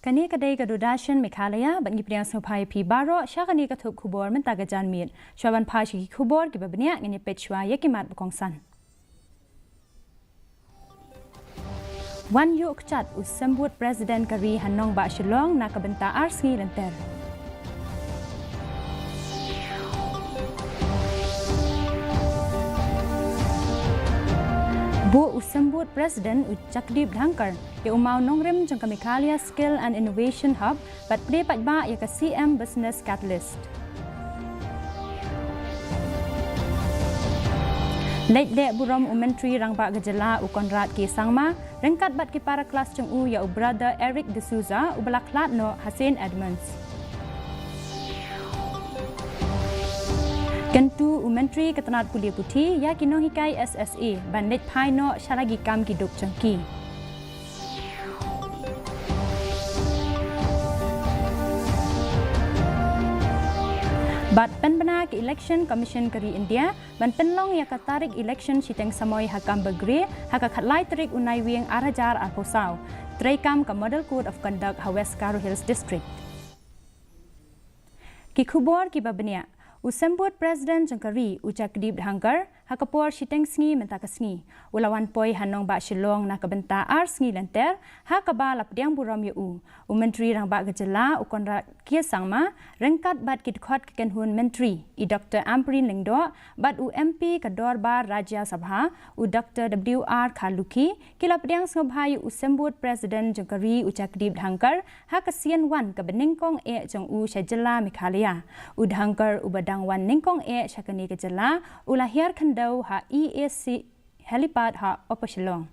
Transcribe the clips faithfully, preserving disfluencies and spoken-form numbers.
Kane ka dei ka Doordarshan Meghalaya, bad ngi pdiang sngewbha ïa phi baroh sha kane ka thup khubor mynta ka janmiet. Shuwa ban phai sha ki khubor kiba bniah, ngin ïa peit shuwa ïa ki mat ba kongsan. Wan ïuh kjat u Symbud President ka ri ha nongbah Shillong na ka bynta ar sngi lynter. Buh u Symbud President u Jagdeep Dhankhar ïa u mawnongrim jong ka Meghalaya Skill and Innovation Hub bad plie paidbah ïa ka C M Business Catalyst. Leit leh burom u Myntri Rangbah ka Jylla u Conrad K Sangma ryngkat bad ki para klas jong u ïa u Brother Eric D'Souza uba la khlad noh ha Saint Edmunds. Kyntu u Myntri ka tnad pule puthi ïa ki nonghikai S S A ban leit phai noh sha la ki kam ki duk jong ki. Bad pynbna ka Election Commission ka ri India ban pynlong ïa ka tarik election shiteng samoi ha Kambagreh ha ka khatlai tarik u Naiwieng ar hajar arphew saw. Treikam ka Model Code of Conduct ha West Garo Hills District. Ki khubor kiba bniah. U Symbud President jong ka ri u Jagdeep Dhankhar ha ka por shiteng sngi mynta ka sngi u la wan poi ha nongbah Shillong na ka bynta ar sngi lynter, ha kaba la pdiang burom ïa u u Myntri Rangbah ka Jylla u Conrad K Sangma ryngkat bad ki dkhot ka kynhun myntri, i Doctor Ampareen Lyngdoh, bad u M P ka Dorbar Rajya Sabha u Doctor W R Kharlukhi, ki la pdiang sngewbha ïa u Symbud President jong ka ri u Jagdeep Dhankhar ha ka sien wan kaba nyngkong eh jong u sha jylla Meghalaya. U Dhankhar uba dang wan nyngkong eh sha kane ka jylla u la hiar khyndew ha E A C helipad ha Upper Shillong.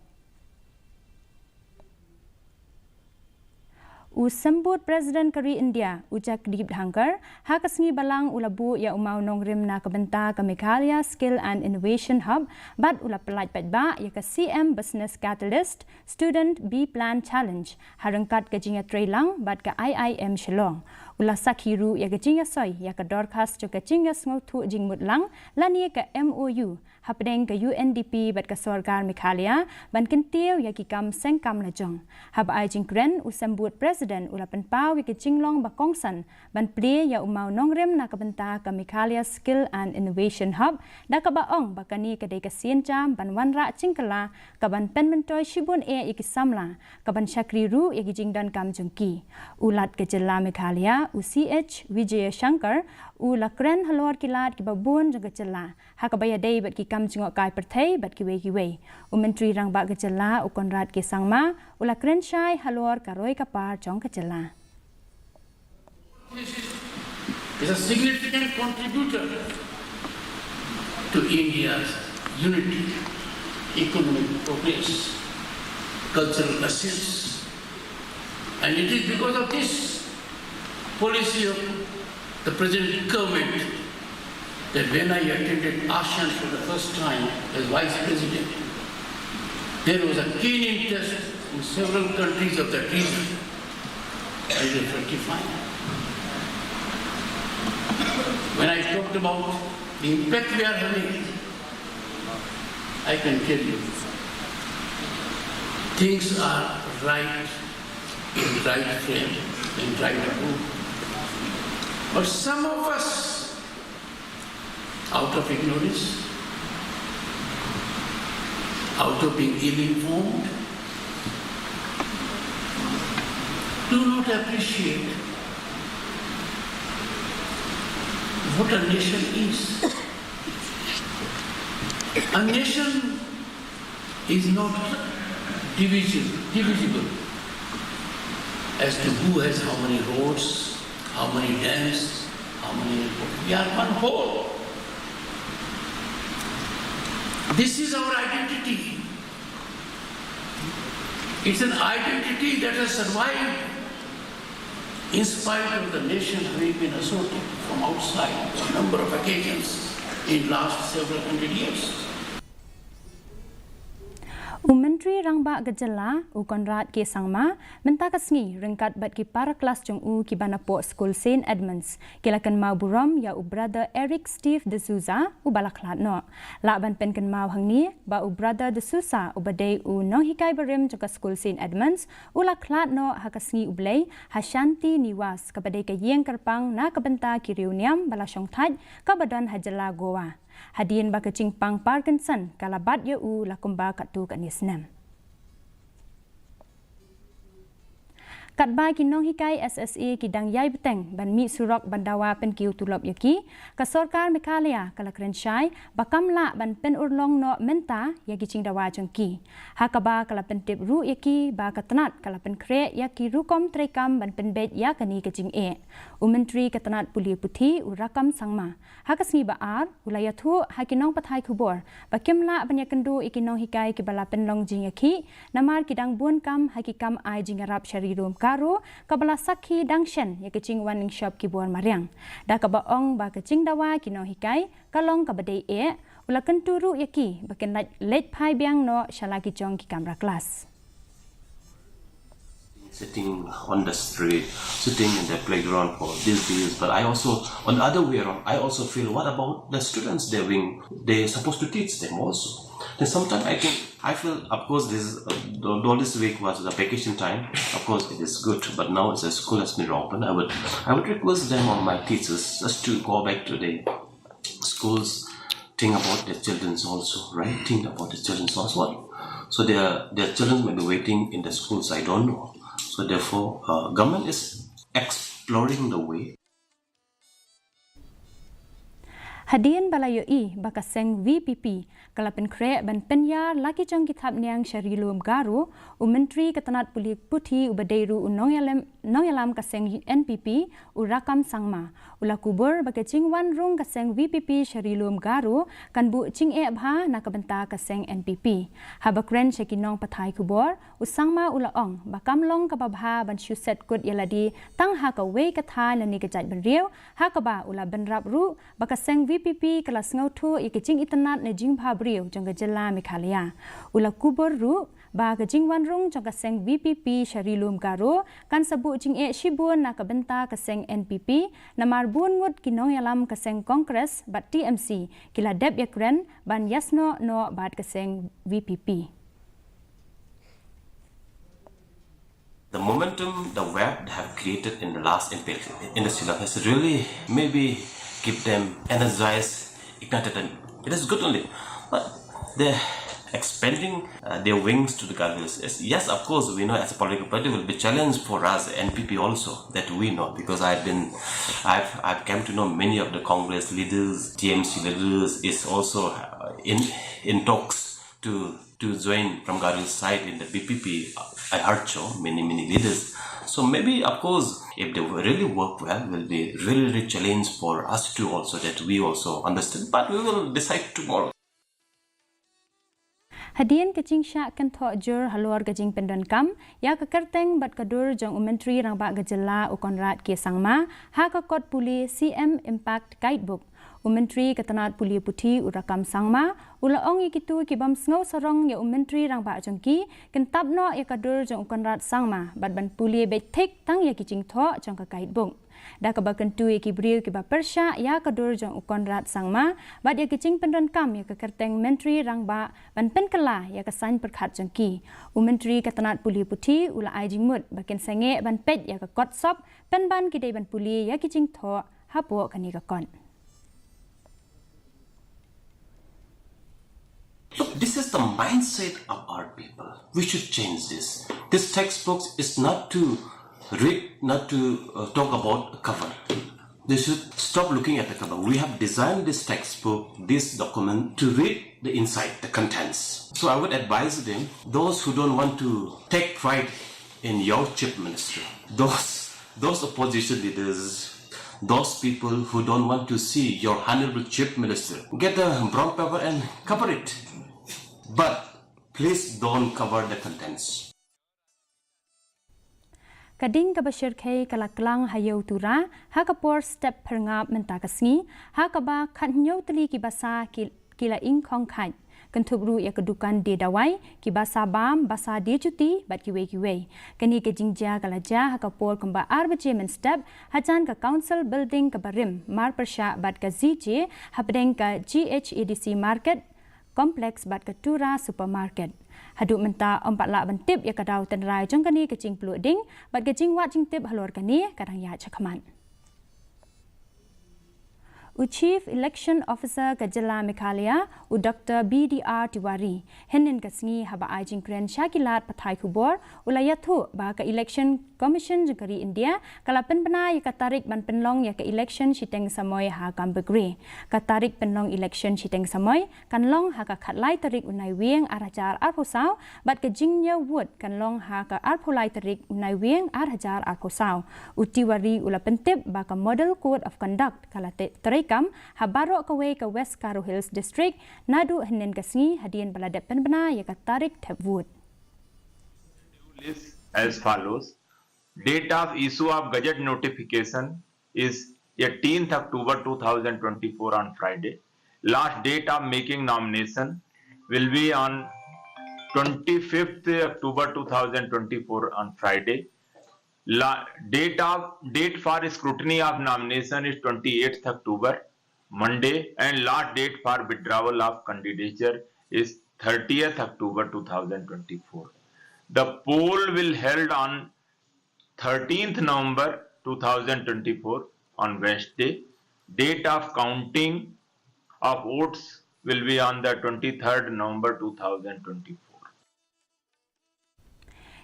U Symbud President ka ri India u Jagdeep Dhankhar ha ka sngi Balang u la buh ïa u mawnongrim na ka bynta ka Meghalaya Skill and Innovation Hub bad u la pyllait paidbah ïa ka C M Business Catalyst Student B Plan Challenge ha ryngkat ka jingïatreilang bad ka I I M Shillong. U la sakhi ruh ïa ka jingïasoi ïa ka dorkhas jong ka jingïasngewthuh jingmut lang lane ka M O U hapdeng ka U N D P bad ka sorkar Meghalaya ban kyntiew ïa ki kam seng kam lajong. Haba ai jingkren u Symbud President u la pynpaw ïa ka jinglong ba kongsan ban plie ïa u mawnongrim na ka bynta ka Meghalaya Skill and Innovation Hub, da kaba ong ba kane ka dei ka sienjam ban wanrah jingkylla kaban pynmyntoi shibun eh ïa ki samla, kaban shakri ruh ïa ki jingdonkam jong ki. U Lat ka jylla Meghalaya u C H Vijayashankar u la kren halor ki lad kiba bun jong ka jylla ha kaba ïadei bad ki kam jngohkai pyrthei bad kiwei kiwei. U Myntri Rangbah ka jylla u Conrad K Sangma u la kren shai halor ka roi ka par jong ka jylla. Is a significant contributor to India's unity, economic progress, cultural assets, and it is because of this policy of the present government that when I attended ASEAN for the first time as Vice President, there was a keen interest in several countries of that region. I will rectify. When I talked about the impact we are having, I can tell you, things are right in right frame, in right mood. But some of us, out of ignorance, out of being ill-informed, do not appreciate what a nation is. A nation is not divisible, divisible as to who has how many roads, how many dams, how many airports. We are one whole. This is our identity. It's an identity that has survived in spite of the nation having been assaulted from outside on a number of occasions in last several hundred years. U Myntri Rangbah ka Jylla, u Conrad K Sangma, mynta ka sngi ryngkat bad ki para klas jong u kiba napoh skul Saint Edmunds, ki la kynmaw burom ïa u Brother Eric Steve D'Souza, uba la khlad noh. Lah ban pynkynmaw hangne ba u Brother D'Souza, uba dei u nonghikai barim jong ka skul Saint Edmunds, u la khlad noh ha ka sngi U Blei ha Shanti Niwas, kaba dei ka ïing kyrpang na ka bynta ki riewniam ba la shongthait, kaba don ha jylla Goa. Hadien ba ka jingpang Parkinson ka la bat ïa u la kumba katto katne snem. Katba ki nonghikai S S A ki dang ïai bteng ban mih surok ban dawa pynkiew tulop ïa ki, ka sorkar Meghalaya ka la kren shai ba kam lah ban pynurlong noh mynta ïa ki jingdawa jong ki. Ha kaba ka la pyntip ruh ïa ki ba ka tnat ka la pynkhreh ïa ki rukom treikam ban pynbeit ïa kane ka jingeh. U Myntri ka tnat pule puthi, u Rakkam Sangma, ha ka sngi ba ar, u la ïathuh ha ki nongpathai khubor ba kim lah ban ïakynduh ïa ki nonghikai kiba la pynlong jingïakhih, namar ki dang bun kam ha ki kam ai jingïarap sha Ri Lum Garo, kaba la sakhi dang shen ïa ka jingwan ïashop ki bor mariang. Da kaba ong ba ka jingdawa ki nonghikai ka long kaba dei eh, u la kyntu ruh ïa ki ba kin leit phai biang noh sha la ki jong ki kamra klas. Sitting on the street, sitting in the playground for these days. But I also, on the other way around, I also feel, what about the students? They wing, they supposed to teach them also. Then sometimes I think, I feel, of course, this uh, all this week was the vacation time. Of course, it is good, but now as the school has been open, I would, I would request them or my teachers just to go back to the schools, think about their children also, right? Think about the children also. So their their children may be waiting in the schools. I don't know. So therefore, uh, government is exploring the way. Hadien ba la ïohi ba ka seng VPP ka la pynkhreh ban pynïar la ki jong ki thapniang sha Ri Lum Garo, u Myntri ka tnat pule puthi uba dei ruh u nongïalam, nongïalam ka seng NPP, u Rakkam Sangma, u la kubur ba ka jingwan rung ka seng VPP sha Ri Lum Garo kan buh jingeh bha na ka bynta ka seng NPP. Haba kren sha ki nongpathai khubor, u Sangma u la ong ba kam long kaba bha ban shu set kut ïa lade tang ha kawei ka thaiñ lane ka jaitbynriew, ha kaba u la bynrap ruh ba ka seng VPP ka la sngewthuh ïa ka jingitynnad ne jingbhabriew jong ka jylla Meghalaya. U la kubur ruh ba ka jingwan rung jong ka seng VPP sha Ri Lum Garo kan sa buh jingeh shibun na ka bynta ka seng NPP, namar bun ngut ki nongïalam ka seng Congress bad TMC ki la dep ïakren ban ïasnoh noh bad ka seng VPP. The momentum, the web they have created in the last in the, in the Shillong has really maybe keep them energized, ignited, and it is good only. But they're expanding uh, their wings to the Garo Hills. Yes, of course, we know as a political party will be challenge for us, NPP also, that we know, because I've been, I've, I've come to know many of the Congress leaders, TMC leaders is also uh, in, in talks to to join from Garo Hills side in the VPP. I heard so, many, many leaders. So maybe, of course, if they really work well, will be really, really challenge for us to also that we also understand. But we will decide tomorrow. Hadien ka jingshah kynthoh jur halor ka jingpyndonkam ïa ka kyrteng bad ka dur jong u Myntri Rangbah ka Jylla u Conrad K Sangma ha ka kot pule CM Impact Guidebook, u Myntri ka tnat pule puthi u Rakkam Sangma u la ong ïa kito ki bym sngew sarong ïa u Myntri Rangbah jong ki kin tap noh ïa ka dur jong u Conrad Sangma bad ban pule beit thik tang ïa ki jingthoh jong ka Guidebook. Da kaba kyntu ïa ki briew kiba pyrshah ïa ka dur jong u Conrad Sangma bad ïa ki jingpyndonkam ïa ka kyrteng Myntri Rangbah ban pynkylla ïa ka saiñ pyrkhat jong ki, u Myntri ka tnat pule puthi u la ai jingmut ba kin sangeh ban peit ïa ka kot sop pynban ki dei ban pule ïa ki jingthoh hapoh kane ka kot. Look, this is the mindset of our people. We should change this. This textbook is not to read, not to uh, talk about cover. They should stop looking at the cover. We have designed this textbook, this document, to read the inside, the contents. So I would advise them, those who don't want to take pride in your chief minister, those those opposition leaders, those people who don't want to see your honorable chief minister, get a brown paper and cover it. But please don't cover the contents. Ka ding kaba shyrkhei ka la klang ha Ïew Tura ha ka por step phyrngap mynta ka sngi, ha kaba khathynñiew tylli ki basa ki, ki la ing khong khait. Kynthup ruh ïa ka dukan die dawai, ki basa bam, basa die juti, bad kiwei kiwei. Kane ka jingjia ka la jia ha ka por kumba ar baje mynstep, hajan ka Council Building kaba rim, mar pyrshah bad ka Z J, hapdeng ka G H A D C Market Complex bad ka Tura Supermarket. Haduh mynta ym pat lah ban tip ïa ka daw tynrai jong kane ka jingpluh ding, bad ka jingwad jingtip halor kane ka dang ïaid shakhmat. U Chief Election Officer ka jylla Meghalaya, u Doctor B D R Tiwari, hynnin ka sngi haba ai jingkren sha ki lad pathai khubor, u la ïathuh ba ka Election Commission jong ka ri India, ka la pynbna ïa ka tarik ban pynlong ïa ka election shiteng samoi ha Gambegre. Ka tarik pynlong election shiteng samoi, kan long ha ka khatlai tarik u Naiwieng ar hajar arphew saw, bad ka jingñiew vote kan long ha ka arphew lai tarik u Naiwieng ar hajar arphew saw. U Tiwari u la pyntip ba ka Model Code of Conduct ka la te-, treikam ha baroh kawei ka West Garo Hills District, naduh hynnin ka sngi hadien ba la dep pynbna ïa ka tarik thep vote. List as follows. Date of issue of gazette notification is eighteenth October two thousand twenty-four on Friday. Last date of making nomination will be on twenty-fifth October two thousand twenty-four on Friday. La, date of, date for scrutiny of nomination is twenty-eighth October, Monday, and last date for withdrawal of candidature is thirtieth October two thousand twenty-four. The poll will held on thirteenth November two thousand twenty-four on Wednesday. Date of counting of votes will be on the twenty-third November two thousand twenty-four.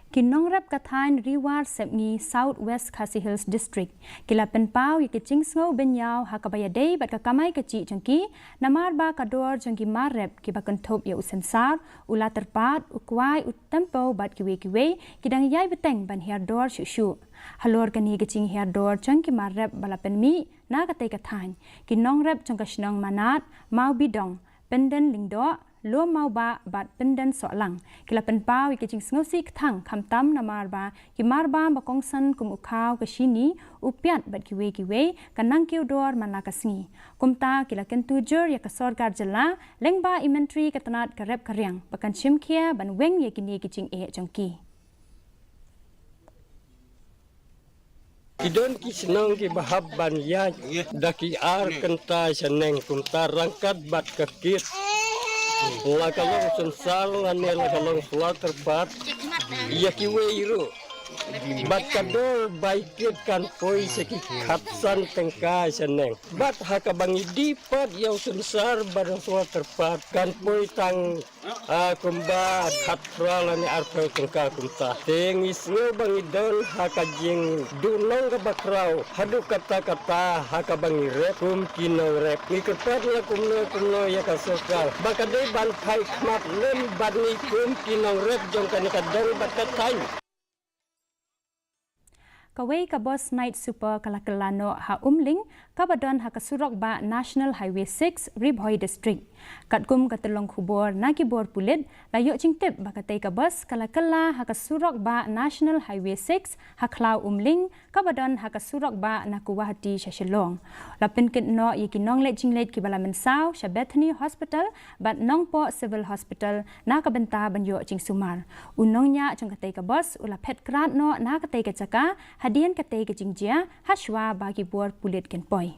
Ki nongrep ka thaiñ Riwar Sepngi, South West Khasi Hills District, ki la pynpaw ïa ki jingsngew bynñiaw ha kaba ïadei bad ka kamai kajih jong ki, namar ba ka dor jong ki mar rep kiba kynthup ïa u synsar, u latyrpad, u kwai, u tempew bad kiwei kiwei, ki dang ïai bteng ban hiar dor shuh shuh. Halor kane ka jinghiar dor jong ki mar rep ba la pynmih na katei ka thaiñ, ki nongrep jong ka shnong Manad, Mawbidong, Pyndenlyngdoh, Lum Mawbah bad Pyndensohlang, ki la pynpaw ïa ki jingsngewsih kthang, khamtam namar ba ki marbam ba kongsan kum u khaw, ka shini, u piat bad kiwei kiwei, ka nang kiew dor man la ka sngi. Kumta ki la kyntu jur ïa ka sorkar jylla, lyngba i Myntri ka tnat ka rep ka riang, ba kan shim khia ban weng ïa kine ki jingeh jong ki. Ki don ki shnong kiba hap ban ïaid da ki ar kynta shaneng, kumta ryngkat bad ka kit, la ka long synsar lane la ka long sla tyrpad, ïa kiwei ruh. Bad ka dor bai kit kan poi sha ki khatsan tyngka shaneng. Bad ha kaba ngi die pat ïa u synsar bad u sla tyrpad kan poi tang, ah, kumba khatphra lane arphew tyngka kumta. Te ngi sngew ba ngi don ha ka jingduhnong kaba khraw haduh katta katta ha kaba ngi rep kum ki nongrep. Ngi kyrpad la kumno kumno ïa ka sorkar ba ka dei ban phai khmat lem bad ngi kum ki nongrep jong kane ka dong bad ka thaiñ. Kawei ka bus Night Super ka la kylla noh ha Umling, kaba don ha ka surok bah National Highway six, Ri Bhoi District. Katkum ka tyllong khubor na ki bor pulit, la ïoh jingtip ba katei ka bus ka la kylla ha ka surok bah National Highway six, ha khlaw Umling, kaba don ha ka surok bah na Guwahati sha Shillong. La pynkit noh ïa ki nongleit jingleit kiba la mynsaw sha Bethany Hospital bad Nongpoh Civil Hospital na ka bynta ban ïoh jingsumar. U nongñiah jong katei ka bus u la phet krad noh na katei ka jaka hadien katei ka jingjia, hashwa ba ki bor pulit kin poi.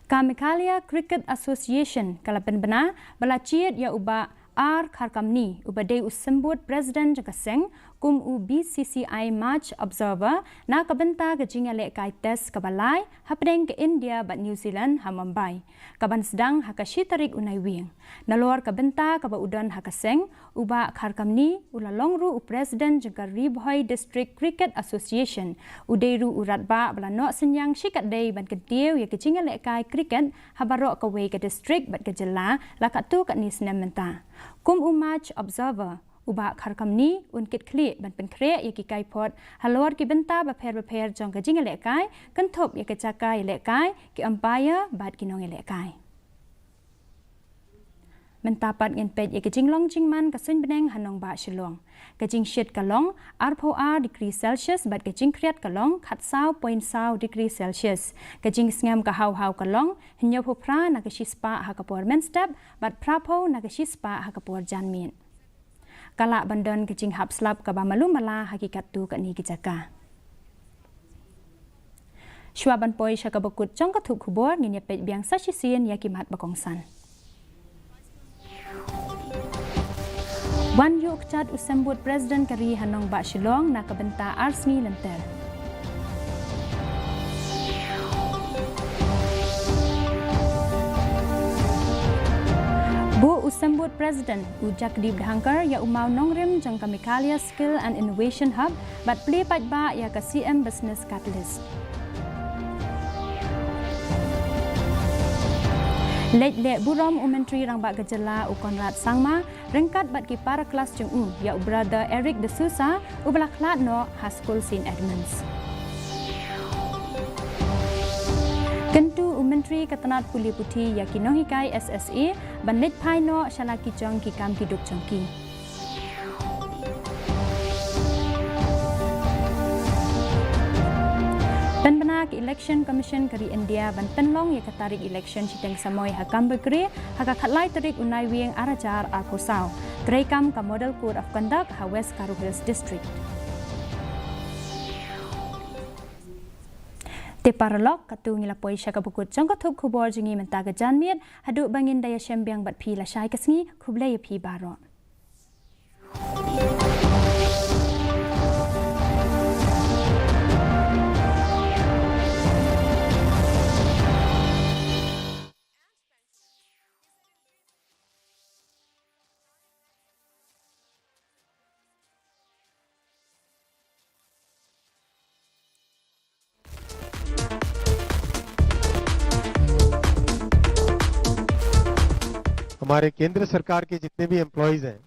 Ka Meghalaya Cricket Association ka la pynbna ba la jied ïa u Bah R Kharkamni, uba dei u symbud president jong ka seng, kum u B C C I Match Observer na ka bynta ka jingïalehkai test kaba lai hapdeng ka India bad New Zealand ha Mumbai, kaban sdang ha ka shi tarik u Naiwieng. Nalor ka bynta kaba u don ha ka seng, u Bah Kharkamni u la long ruh u president jong ka Ri Bhoi District Cricket Association. U dei ruh u radbah ba la noh synñiang shikatdei ban kyntiew ïa ka jingïalehkai cricket ha baroh kawei ka district bad ka jylla la katto katne snem mynta. Kum u match observer, u Bah Kharkamni un kit khlieh ban pynkhreh ïa ki kaiphod halor ki bynta bapher bapher jong ka jingïalehkai, kynthup ïa ka jaka ïalehkai, ki umpire bad ki nongïalehkai. Mynta pat ngin peit ïa ka jinglong jingman ka suiñ bneng ha nongbah Shillong. Ka jingshit ka long arphew ar degree Celsius bad ka jingkhriat ka long khatsaw point saw degree Celsius. Ka jingsngem ka haw haw ka long hynñiewphew phra na ka shispah ha ka por mynstep bad phraphew na ka shispah ha ka por janmiet. Ka lah ban don ka jinghap slap kaba malu mala ha ki katto katne ki jaka. Shuwa ban poi sha kaba kut jong ka thup khubor, ngin ïa peit biang sa shisien ïa ki mat ba kongsan. Wan ïuh kjat u symbud President ka ri ha nongbah Shillong na ka bynta ar sngi lynter. Buh u symbud President u Jagdeep Dhankhar ïa u mawnongrim jong ka Meghalaya Skill and Innovation Hub bad plie paidbah ïa ka C M Business Catalyst. Leit leh burom u Myntri Rangbah ka Jylla u Conrad Sangma ryngkat bad ki para klas jong u ïa u Brother Eric D'Souza uba la khlad noh ha skul Saint Edmund's. Kyntu u Myntri ka tnat pule puthi ïa ki nonghikai S S A ban leit phai noh sha la ki jong ki kam ki duk jong ki. Pynbna ka Election Commission ka ri India ban pynlong ïa ka tarik election shiteng samoi ha Kambakhre ha ka khatlai tarik u Naiwieng ar hajar arphew saw. Treikam ka Model Code of Conduct ha West Garo Hills District. Te paralok, katto ngi la poi sha kaba kut jong ka thup khubor jong ngi mynta ka janmiet, haduh ba ngin da ïashem biang bad phi lashai ka sngi, khublei ïa phi baroh. हमारे केंद्र सरकार के जितने भी एम्प्लॉइज हैं,